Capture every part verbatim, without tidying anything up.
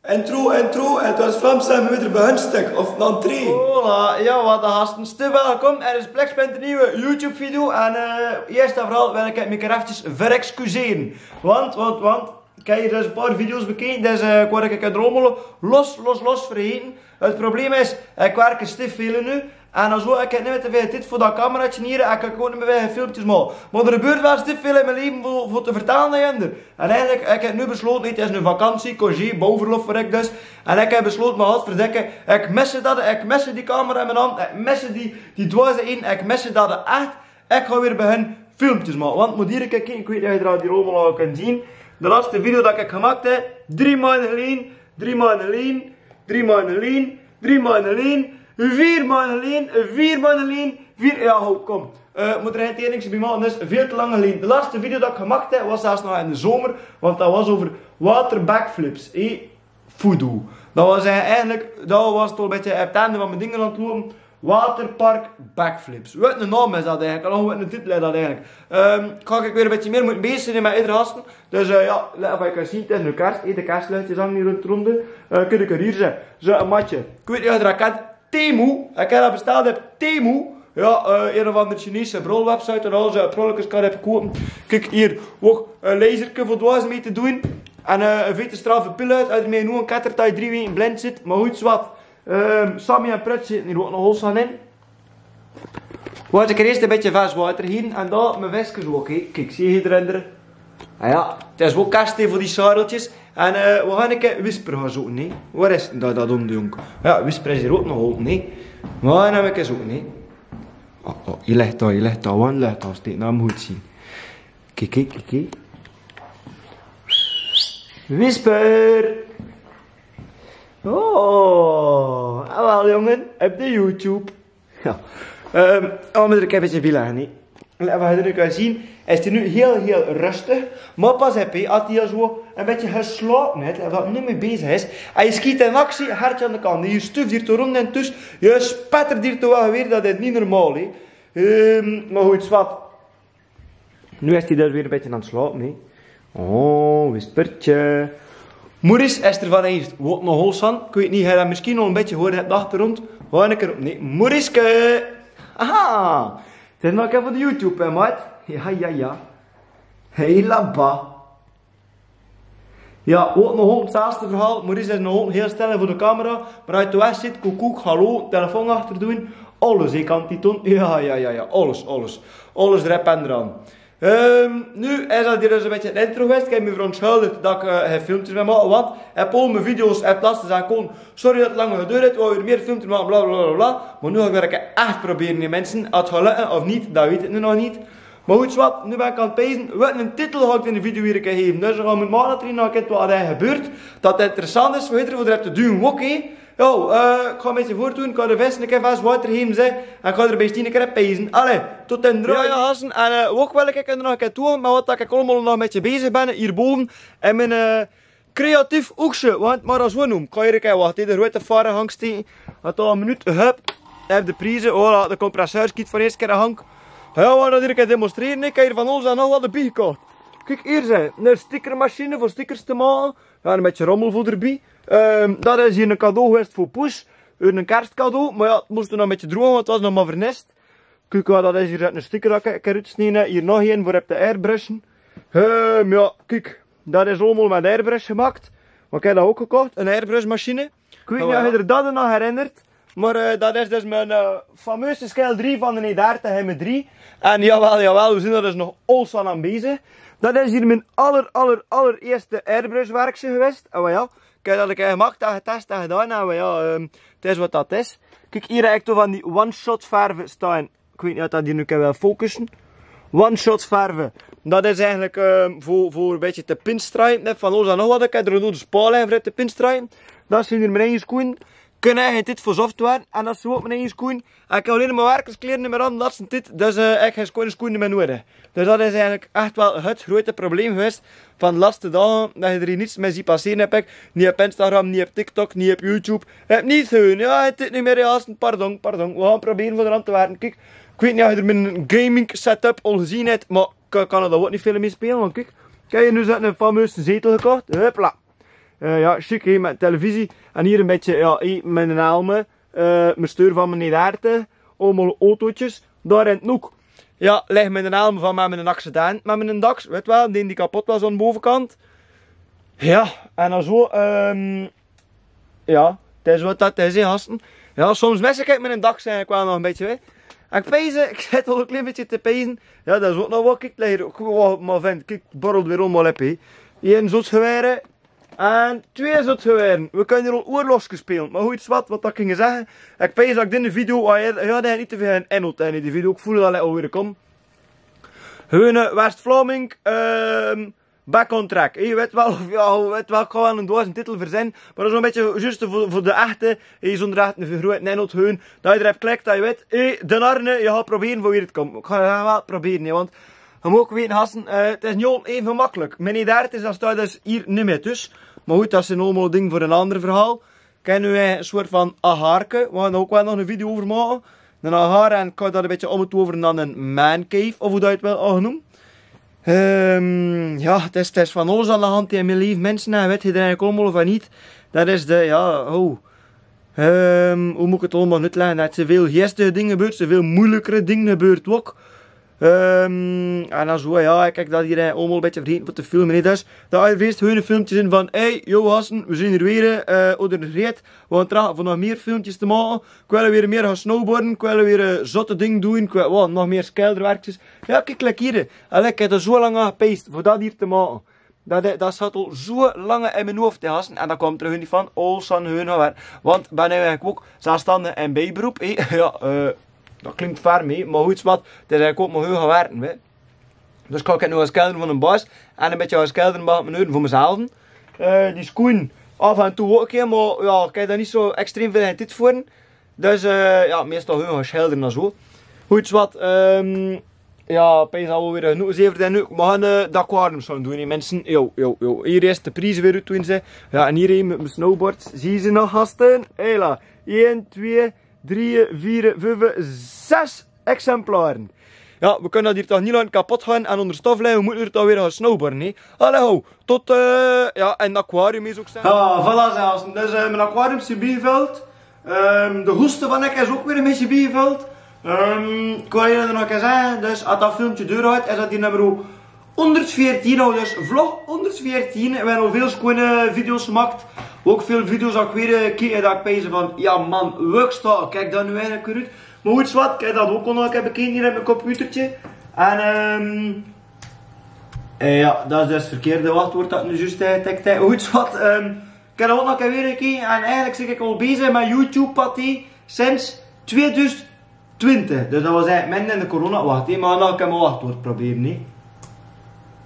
Intro, intro, en 't waas Vlaams en me widder behunstek of nan trie. Hola, ja, wat de hasten. Stiv welkom, 't is Plex met 'n nuuj YouTube-video. En eh, eerst en veural wil ik 't mich efkes verexcuseren. Want, want, want, ik heb hier dus 'n paar video's bekeken, dus eh, ik word ik het allemaal los, los, los vergeten. 't Probleem is, ik werk stif veel nu. En dan zou ik het niet meer te veel tijd voor dat cameraatje hier, ik kan gewoon niet meer filmpjes maken. Maar er gebeurt wel stif veel in mijn leven voor, voor te vertalen aan je. En eigenlijk, ik heb nu besloten, 't is 'n vakantie, congé, bouwverlof voor ik dus. En ik heb besloten, maar godverdikke, ik mis dat, ik mis die camera in mijn hand, ik mis die, die dozen in, ik mis dat echt. Ik ga weer beginnen filmpjes maken. Want moet hier kijken, ik weet niet of je die allemaal al kan zien. De laatste video dat ik gemaakt heb, drie maanden geleden, drie maanden geleden, drie maanden geleden, drie maanden geleden, vier maanden geleden, vier maanden geleden, vier, ja, ho, kom. Eh, moet er geen tering bij maken, dat is veel te lang geleden. De laatste video dat ik gemaakt heb, was zelfs nog in de zomer, want dat was over water backflips, eh, voodoo. Dat was eigenlijk, dat was toch een beetje het einde van mijn dingen aan het lopen. Waterpark backflips. Wat 'n naam is dat eigenlijk? Al wat 'n titel is dat eigenlijk? Ehm, ga ik weer een beetje meer moeten bezig zijn met iedere hasten. Dus eh, ja, laat even kijken zien. Het is nu kerst. Eh, de kerstluidjes hangen hier rond de ronde. Eh, kun ik er hier zijn? Zo, een matje. Ik weet niet of je dat kent. Temu. Ik heb dat besteld op Temu. Ja, eh, een of andere Chinese brolwebsite en al zijn prolletjes kan hebben kopen. Kijk hier. Wacht, een laserke voor dwaas mee te doen. En eh, een vette straffe pil uit. Uit mij nu een katter die drie weken blind zit. Maar goed, wat. Ehm, Sammy en Pret zitten hier ook nog hols aan in. Wat ik er eerst een beetje vers water hien en dan mijn veskes ook, hè. Kijk, zie je hier en d'r. Ah ja, het is wel kast voor die zadeltjes. En eh, we gaan een keer Whisper gaan zoeken, hè. Waar is dat, dat dom, jong? Ja, Whisper is hier ook nog op, hè. Maar dan heb ik eens zoeken, hè. Oh, oh, je legt daar, je legt daar, wan legt daar, steek naar hem goed zien. Kijk, kijk, kijk, kijk. Whisper! Oh, awal jongen, op de YouTube. Ja. Ehm, oh, maar ik heb eens een villa, niet? Laat we even zien. Is het nu heel, heel rustig. Maar pas op, hè, als hij al zo een beetje geslapen heeft, en wat niet meer bezig is. Hij schiet in actie, hartje aan de kant. Je stuft hier te rond en dus, je spettert hier te wachten weer, dat is niet normaal, hè. Ehm, maar goed, wat. Nu is hij dus weer een beetje aan het slapen, hè. Oh, Whispertje. Maurice is er van eens wat nog hols aan. Ik weet niet, hij dat misschien al een beetje hoort, het achtergrond. Hoor ik er op. Nee, Maurice. Aha. Het is nog even voor de YouTube, hè, maat. Ja, ja, ja. Hey, laba. Ja, wat nog hols, hetzelfde verhaal. Maurice is nog heel stil voor de camera. Maar uit de west zit, koekoek, hallo, telefoon achter doen. Alles, ik kan die doen. Ja, ja, ja, ja. Alles, alles. Alles erop en eraan. Ehm, nu is dat hier dus een beetje een intro geweest. Ik heb me verontschuldigd dat ik eh, geen filmpjes meer maak. Want op al mijn video's heb last zijn kon. Sorry dat het langer geduurd heeft. We willen meer filmpjes maken, bla bla bla bla. Maar nu ga ik werkelijk echt proberen, die mensen. Het gaat lukken of niet, dat weet ik nu nog niet. Maar goed, wat, nu ben ik aan het pezen. Wat een titel ga ik in de video hier geven. Dus we gaan met maandag erin naar kijken wat er gebeurt. Dat het interessant is, we weten wat er hebt te doen. Oké. Yo, eh, ik ga een beetje voortdoen. Ik ga de vest een keer vast water geven, zeg. En ik ga er bij een keer pezen. Allee, tot den druk. Ja, ja, hassen. En eh, ook wel, ik kan er nog een keer toe, maar wat dat ik allemaal nog een beetje bezig ben hierboven. En mijn eh, creatief oeksje, want maar als we noemen. Kan je kijken, wacht, de route varen hangt die. Wat al een minuut, hup. Heb de prijzen, hola, de compresseur schiet voor eerste keer aan hangt. Ja, we gaan dat hier een keer demonstreren. Ik heb hier van alles en nog wat erbij gekocht. Kijk, hier zijn een stickermachine voor stickers te maken. Ja, een beetje rommel voor erbij. Ehm, dat is hier een cadeau geweest voor Poes. Een kerstcadeau. Maar ja, het moest nog een beetje drogen, want het was nog maar vernest. Kijk, ja, dat is hier een sticker dat ik eruit snijden. Hier nog een voor op de airbrushen. Ehm, ja, kijk. Dat is allemaal met airbrush gemaakt. Maar ik heb dat ook gekocht. Een airbrushmachine. Ik weet niet of je er dat nog herinnert. Maar eh, dat is dus mijn eh, fameuze schilderij van de E dertig en mijn drie. En jawel, jawel, we zijn er dus nog alles aan aan bezig. Dat is hier mijn aller, aller, allereerste airbrushwerkje geweest. En wel ja, ik heb dat ik gemaakt, dat getest en gedaan. En wel ja, ehm, het is wat dat is. Kijk, hier heb ik toch van die one-shot verven staan. Ik weet niet of dat hier nu kan wel focussen. One-shot verven. Dat is eigenlijk ehm, voor, voor een beetje te pinstripen. Net van alles en nog wat. Ik heb er een dode spaal in voor te pinstripen. Dat zijn hier mijn eigen schoenen. Kunnen eigenlijk dit voor software. En dat is ook mijn eigen schoen. Ik heb alleen maar werkerskleren in mijn hand. Dat is dit. Dus eh, ik heb schoenen, schoenen niet meer nodig. Dus dat is eigenlijk echt wel het grote probleem geweest van de laatste dagen. Dat je er hier niets mee ziet passeren, heb ik. Niet op Instagram, niet op TikTok, niet op YouTube. Heb niet hun. Ja, het is niet meer juist. Pardon, pardon. We gaan proberen voor de hand te werken. Kijk, ik weet niet of je er mijn gaming setup al gezien hebt, maar ik kan er daar ook niet veel mee spelen. Want kijk, kijk, nu zit een fameuze zetel gekocht. Hupla. Eh, ja, sjiek, hè, mit televisie. En hie 'n bietje, ja, hè, mit 'n helm, eh, mit steur van mien derte. Allemaol autootjes. Dao in 'n hook. Ja, ligk mit 'n helm van, mit mien accident, mit mien daks, wet waal, dee die kapot waas aon de bovenkant. Ja, en dan zoe, ehm, ja, dat is wat dat is, hè, gasten. Ja, soms mis ik mit mien daks, eh, kwaal nog 'n bietje, hè. Ik pees, ik zit al 'n klein bietje te pezen. Ja, dat is ouk nog waal, kiek, ligk, ouk waal, mer vent, kiek, borrelt weer allemaol op, hè. Hie 'n zotsgewere. En twee zotsgewere. We kinne hie al oorlogske spele. Mer good, is wat, wat ik ging zegge. Ik pees dat ik in de video, ah, ja, ja, nee, neet te väöl in, in, in de video. Ik voel dat al alweer kom. Hun, eh, West-Vlaming, ehm, back on track. Hè, wet waal, of, ja, wet waal, ik gaon waal 'n dwaze titel verzenne. Mer dat is 'n bietje zjus veur, veur de echte, hè, zonder ech 'n vergroeite inhoud hun. Dat je d'r op klikt, dat je wet, hè, de Arne, je gaot probere veur wie 't kump. Ik gaon 't waal probere, hè, want ge moot ouk weite, gasten, eh, 't is neet eve makkelik. Mien derde is, dat steit dus hie neet mier tusse. Mer good, dat zien allemaol dinger veur 'n ander verhaol. Kinne we 'n soort van hangarke, wo we ouk waal nog 'n video euver make. 'n Hangar, en kan dat 'n bietje om 't euver nao 'n mancave, of wie dat 't waal ouch noem. Ehm, ja, 't is, 't is van alles aan de hand, hè, mien leef minse, hè, wet ge d'r eigelik allemaol van neet. Dat is de, ja, oh. Ehm, wie moot ik 't allemaol oetlegge? Dat ze väöl geestige dinger gebeurt, ze väöl meujelikere dinger gebeurt ouk. Ehm, en dan zoe, ja, ik, ik dat hie, eh, allemaol 'n bietje vergete veur te filme, hè. Dus dat is 't eerste gewone filmke zien van, hey, yo, gasten, we zien hie weer, eh, oder reed. We gaon trach veur nog mier filmkes te make. Ik wil weer mier gaon snowboarde, ik wil weer, eh, zotte dinger doon, ik wil, wow, nog mier skelderwerkskes. Ja, kiek, lekker hie. Allee, ik heb d'r zoe lang aan gepees veur dat hie te make. Dat, dat zaot al zoe lang in mien hoof, hè, gasten. En dat kump d'r neet van, al zien hun gaon werke. Want bin ik ouk zelfstandig in bijberoep, hè. Ja, eh, dat klink verkeerd, mer good, is wat, dat ik ouk mer hun gaon werke, hè. Dus kan ik noe gaon skeldere veur 'ne bas en 'n bietje gaon skeldere, mer veur mezelf. Eh, die schoen af en toe ouk, hè, mer ja, ik heb dao neet zoe extreem väöl tied veur. Dus, eh, ja, meistal hun gaon skeldere en zoe. Good, is wat, ehm, ja, pees al weer genoeg zever, dan nu, we gaon, eh, dat aquarium zoe doon, hè, minse. Yo, yo, yo. Hie is de pries weer oet, zien ze. Ja, en hie mit mien snowboard. Zien ze nog, gasten? Hela. Ein, twee, drie, veer, vief, zes exemplare. Ja, we kinne dat hie toch neet lang kapot gaon en onder stof ligke. We mote d'r toch weer gaon snowboarde, hè. Allee, ho. Tot, eh, ja, en aquarium is ouk staan. Ja, voilà, zelfs. Dus, eh, mien aquarium is biegevuld. Ehm, de hoeste van ik is ouk weer 'n bietje biegevuld. Ehm, ik wil hie nog ins zegge, dus as dat filmke deur geit, is dat hie nummer honderdveertien, nou, dus vlog honderdveertien. We hebbe al väöl schoene video's gemaak. Ouk väöl video's dat ik weer, eh, kiek en dat ik pees van, ja man, wuk staon, kiek dan noe eigelik oet. Mer good, is wat, ik heb dat ouk al nog, ik heb bekeken hie op mien computerke. En, ehm, eh, ja, dat is dus 't verkeerde wachtwoord dat ik noe zjus, eh, tik, tik. Good, is wat, ehm, ik heb dat ouk nog weer 'ne kier. En eigelik zit ik al bezig mit YouTube, Patty, sinds tweeduizend twintig. Dus dat waas eigelik midde in de corona. Wach, hè, mer noe kan ik mien wachtwoord probere, hè.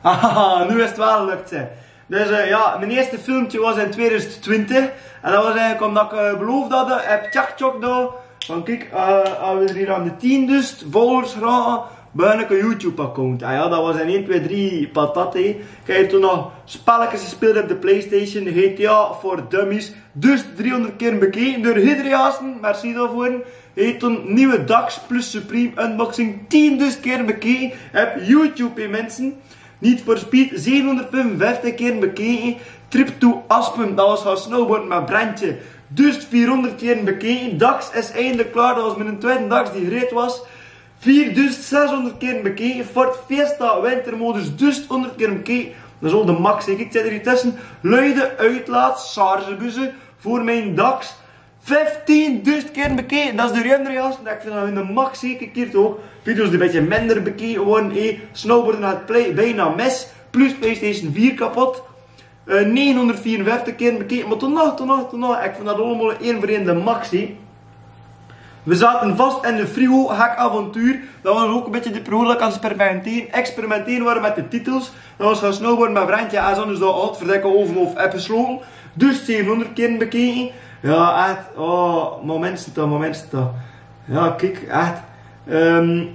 Haha, noe is 't waal geluk, hè. Dus, eh, ja, mien eerste filmke waas in tweeduizend twintig. En dat waas eigelik omdat ik, eh, beloofd had, eh, op TikTok dao. Van kiek, eh, as we hie aan de tienduizend volgers raoke, begin ik 'n YouTube-account. Ah ja, dat waas in ein, twee, drie patat, hè. Ik heb hie toen nog spellekes gespeeld op de PlayStation, G T A for Dummies. Dus driehonderd kier bekeke door hie d'r, gasten, merci daoveur. Hie toen nuuj Daks plus Supreme unboxing, tienduizend kier bekeke op YouTube, hè, minse. Need for Speed, zevenhonderdvijfenvijftig kier bekeke. Trip to Aspen, dat waas gaon snowboarde mit Brentje. Dus veerhonderd kier bekeke. Daks is eindelik klaor, dat waas miene twiede daks die gereed waas. Veerduizend zeshonderd kier bekeke. Ford Fiesta, wintermodus, dus honderd kier bekeke. Dat is al de max, hè. Kiek, zit d'r hie tösse. Luide, uitlaat, chargebusse, veur mien daks. Vieftienduizend kier bekeke, dat is de ruimere, gasten. Ik vind dat in de max, zeker, kiek toch. Video's die 'n bietje minder bekeke waere, hè. Snowboarde had play, bijna mis. Plus PlayStation veer kapot. Eh, negenhonderdvierenvijftig kier bekeke. Mer toen nog, toen nog, toen nog. Ik vind dat allemaol ein veur ein de max, hè. We zaten vast in de frigo, gek avontuur. Dat waas ouk 'n bietje de periode dat ik aan 't experimenteren, experimenteren waas mit de titels. Dat waas gaon snowboarde mit Brentje, en zoe is dat al verdekke over of episode. Dus zevenhonderd kier bekeke. Ja, ech. Oh, momenten toch, momenten toch. Ja, kiek, ech. Ehm,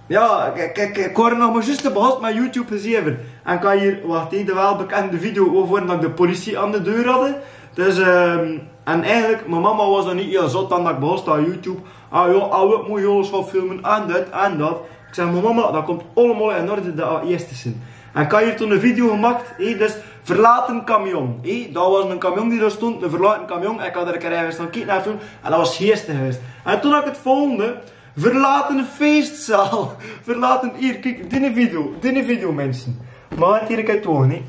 ja, ik, ik, ik, ik waas nog mer zjus begós mit YouTube gezever. En ik had hie, wach, die de welbekende video, wovan dat ik de politie aan de deur had. Dus, ehm, en eigelik, mien mama waas dan neet hiel zot van dat ik begós aan YouTube. Ah joh, ah, wat mot ik alles gaon filme, en dit, en dat. Ik zag: "Mer mama, dat kump allemaol in orde, de eerste zin." En ik had hie toen 'n video gemaak, hè, dus Verlaten camion. Hè? Dat waas 'nen camion die dao stond, 'nen verlaten camion. Ik had d'r 'ne kier eiges staan kieke nao films. En dat waas heersteg gewaes. En toen had ik 't volgende. Verlaten feestzaal. Verlaten, hier, kiek, diene video, diene video, minse. Mer 't hier, kiek, toch neet.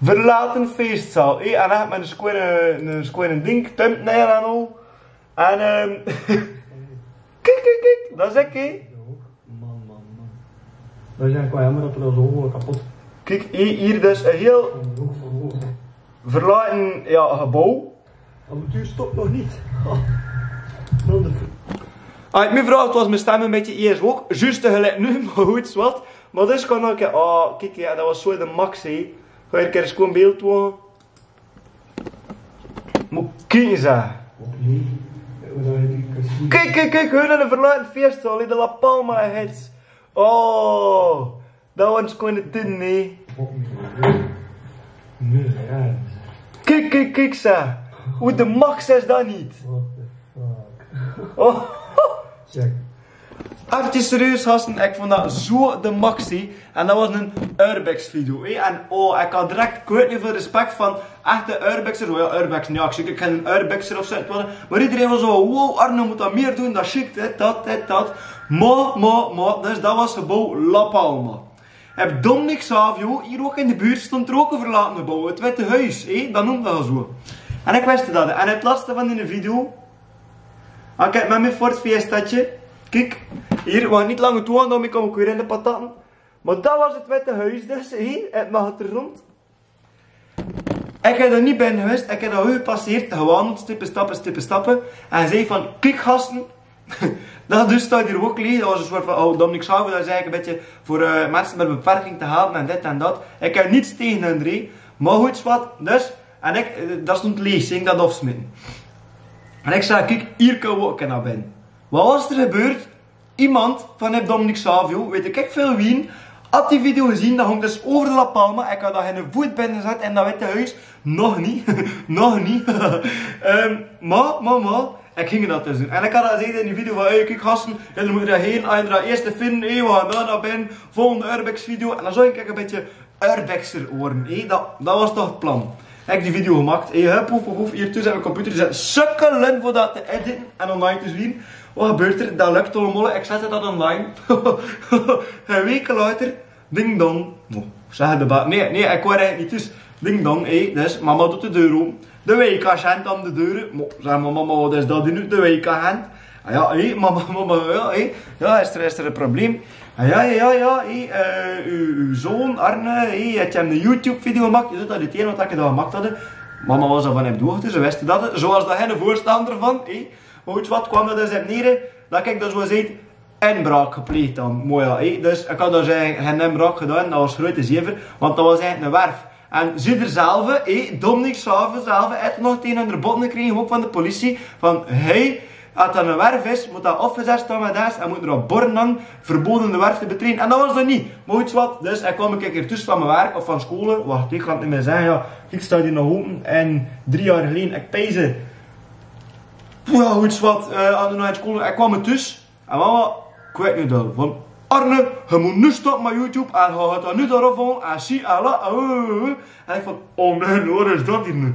Verlaten feestzaal. Hè? En dan had me 'ne sjoene, 'ne sjoene dink, thumbnail en al. En, ehm, kiek, kiek, kiek, dat is ik, hè. Man, man, man. Dat is eigelik waal jaomer dat 'r dat zoe kapot. Kiek, hier, hier dus 'n heel verlaten, jao, gebouw. Aventuur stop nog neet. Wondervol. Ai, mien vrouw, 't waas mien stem 'n bietje iers hoog, zjus te geliek noe, mer good, is wat. Mer dus kan ik, oh, kiek, jao, dat waas zoe de max, hè. Gaon ich 'ne kier 'n sjoen beeld doon. Mot kieke, zèk. Kiek, kiek, kiek, hie 'ne verlaten feestzaal, hè, de La Palma Heads. Oh, dat waas 'ne sjoene dink, hè. Kiek, kiek, kiek, zèk. Hoe de max is dat neet? Oh. Efkes serieus, gasten, ik vond dat zoe de max, hè. En dat waas 'n urbex video, hè. En oh, ik had direk, ik weit neet wieväöl respect van echte urbexers. Oh jao, urbex, nae, ik zèk, ik kin gein urbexer of zoe get waere. Mer ederein waas zoe: wow, Arno, mot dat mieër doon, dat is sjiek, dit, dat, dit, dat. Mer, mer, mer, dus dat waas gebouw La Palma. Op Dominic Savio, hier ouch in de buurt, stond d'r ouch 'n verlaten gebouw, 't Witte Huis, hè, dat neumde ze zoe. En ik wis dat. En 't latste van die video, oké, mer mien Ford Fiestaatje. Kiek, hier, waat neet lang toe, dan kom ik weer in de patatten. Mer dat waas 't Witte Huis dus, hè, op de achtergrond. Ik had dao neet binne gewist, ik had dao gepasseerd, gewoon stippe, stappe, stippe, stappe. En zag van: kiek, gasten, dat dus staot hier ouch leeg. Dat waas 'n soort van, oh, Dominic Savio, dat is eigelik 'n bietje veur, eh, minse mit 'n beperking te helpe en dit en dat. Ik had niks tege hun, hè. Mer good, is wat, dus, en ik, eh, dat stond leeg, zing dat ofsmeten. En ik zag: kiek, hier kinne we ouch nao binne. Wat waas d'r gebeurd? Iemand van op Dominic Savio, weit ik völ wien, had die video gezeen, dat hong dus euver de La Palma. Ik had dao geine voet binne gezat in dat Witte Huis. Nog neet. Nog neet. Ehm, mer, mer, mer, ik ging dat dus doen. En ik had dat gezag in die video van: hey, kiek, gasten, geer mot reagere, en dat eerste vinje, hè, we gaon dao nao binne, volgende urbex video. En dan zong ik 'n bietje urbexer woare, hè. Dat, dat waas toch 't plan. Ik die video gemaak, hè, hup, poef, poef, poef, hier tusse op mien computer gezat, sukkele veur dat te editen en online te zien. Wat gebeurt d'r? Dat luk allemaol, ik zet dat online. Weke later, ding dong. Mo, zag de ba-, nae, nae, ik waas d'r neet, dus ding dong, hè, dus mama doot de deur ope. De wijkagent aan de deur. Mo, zag mama: wat is dat, die nu, de wijkagent? Ah jao, hè, mama, mama, jao, hè. Jao, is d'r, is d'r 'n probleem? Ah jao, jao, jao, jao, hè, eh, uw, uw zoon, Arne, hè, haet 'n YouTube-video gemaak. Is dat neet 't ene wat ik dao gemaak had? Mama waas d'r van op de hoogte, ze wiste dat. Zoe waas dao geine veurstander van, hè. Mer good, wat kwaam dat dus op neer, dat ik dus zoe zag: inbraak gepleegd dan. Mer jao, hè, dus ik had dus eigelik gein inbraak gedaon, dat waas groete zever, want dat waas eigelik 'n werf. En zie d'r zelf, hè, Dominic Savio zelf, haet nog tege hun bot gekrege, ouch van de politie, van: hey, es dat 'n werf is, mot dat ofgezet staon, mer dat is, en mot d'r op borde hange: verboden de werf te betreden. En dat waas d'r neet. Mer good, is wat, dus ik kwaam 'ne kier tusse van mien werk of van school. Wach, ik kan 't neet mieë zègke, jao. Ik sta die nog ope en drie jaor geleje, ik pees, jao, good, is wat, eh, aan de night school, ik kwaam 'ne tusse. En mama, ik weit neet, dat van: Arne, geer mot noe stoppe mit YouTube, en geer gaot dat noe dao-op volge, en zie, en la, eh, eh, eh. En ik van: oh nae, wat is dat hier nu?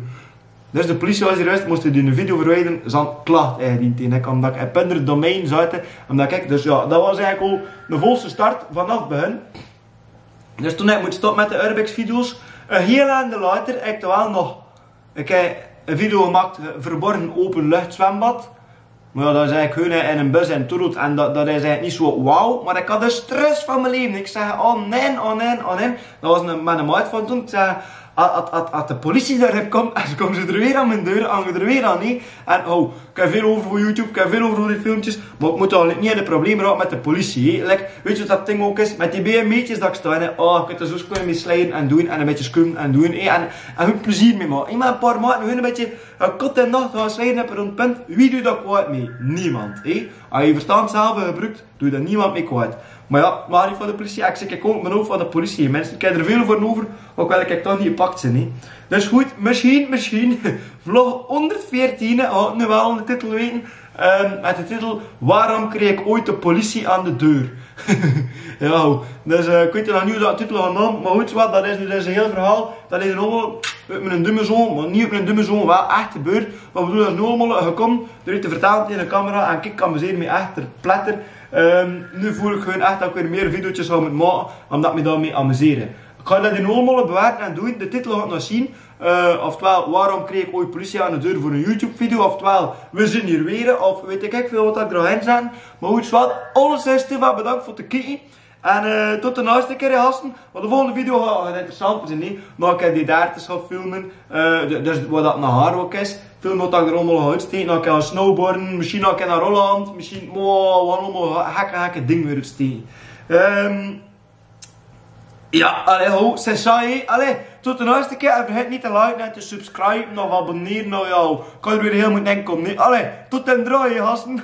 Dus de politie waas hier gewaes, moste die video verwijdere, ze hadde klacht ingediend tege ik, omdat ik op hun domein zaot, omdat ik, dus jao, dat waas eigelik al de valse start vanaf begin. Dus toen ik mot stoppe mit de urbex-video's, 'n hiel ende later, ik toch waal nog, ik had 'n video gemaak, eh, verborgen openluchtzwembad. Mer jao, dat is eigelik gewoon, hè, in 'n bus en toeroet en dat, dat is eigelik neet zoe wauw. Mer ik had de stress van mien laeve. Ik zag: oh nae, oh nae, oh nae. Dat waas 'ne, mit 'ne maat van toen. Ik zag: as, as, as, as de politie dao-op kump, en ze kómme d'r weer aan mien deur, hange d'r weer aan, hè. En oh, ik kin völ euver veur YouTube, ik kin völ euver veur die filmkes, mer ik mot toch neet de probleme raoke mit de politie, hè. Like, weit geer wat dat ding ouch is? Mit die B M W'tjes dat ik staon, hè. Oh, ik kin d'r zoe sjoen mit slijde en doon en 'n bietje skump en doon, hè. En, en hun plezeer mit make. Immer 'n paar maote, hun 'n bietje, eh, kot en nat, gaon slijde op 'n rond punt. Wae doot dao kwaod mit? Niemand, hè. As geer 't verstand zelf gebroek, doot dao niemand mit kwaod. Mer jao, mer die van de politie, ik zèk, ik kóm mien hoofd van de politie, minse. Ik kin d'r völ veur euver, ouch wèl ik toch neet gepakt zeen, hè. Dus good, misschien, misschien, vlog honderdveertien, oh, noe waal de titel weite, Ehm, met de titel: Waarom kreeg ik ooit de politie aan de deur? Jao, dus, eh, ik weit nog neet wie dat titel gaon naomen, mer good, wat, dat is noe dus 'n hiel verhaol. Dat is allemaol oet miene dumme zoon, mer neet oet miene dumme zoon, waal ech gebeurd. Mer bedoel, dat is noe allemaol gekómme, door 't te vertèlle in de camera en kiek, ik amuseer mich ech ter pletter. Ehm, noe veul ik gewoon ech dat ik weer mier videootjes gaon mótte make, omdat ik mich dao mei amuseer. Ik gaon dat noe allemaol bewerke en doon. De titel gaot ge nog zeen. Eh, oftewel, Waarom kreeg ik ooit politie aan de deur, veur 'n YouTube-video. Oftewel, We zeen hie weer. Of weit ik väöl wat dat d'r gaon zeen. Mer good, wat, alles is te, bedank veur 't kieke. En, eh, tot de naaste kier, hè, gaste. Want de volgende video gaot, gaot interessant zeen, hè. Dan kan ik die dao ins gaon filme. Eh, de-, dus wat dat nao gaar ouk is. Filme wat ik d'r allemaol gaon oetsteke. Dan kan ik gaon snowboarde. Mesjien kan ik nao Holland. Mesjien, wow, wat allemaol gekke, gekke dinger weer oetsteke. Ehm, Jao, allee, ho, ze zei, allee, tot de naaste kier. En vergaet neet te liken en te subscriben of abonnere, noe jao. Kan weer hiel mót denkon, nae? Allee, tot den droj, hè, gaste.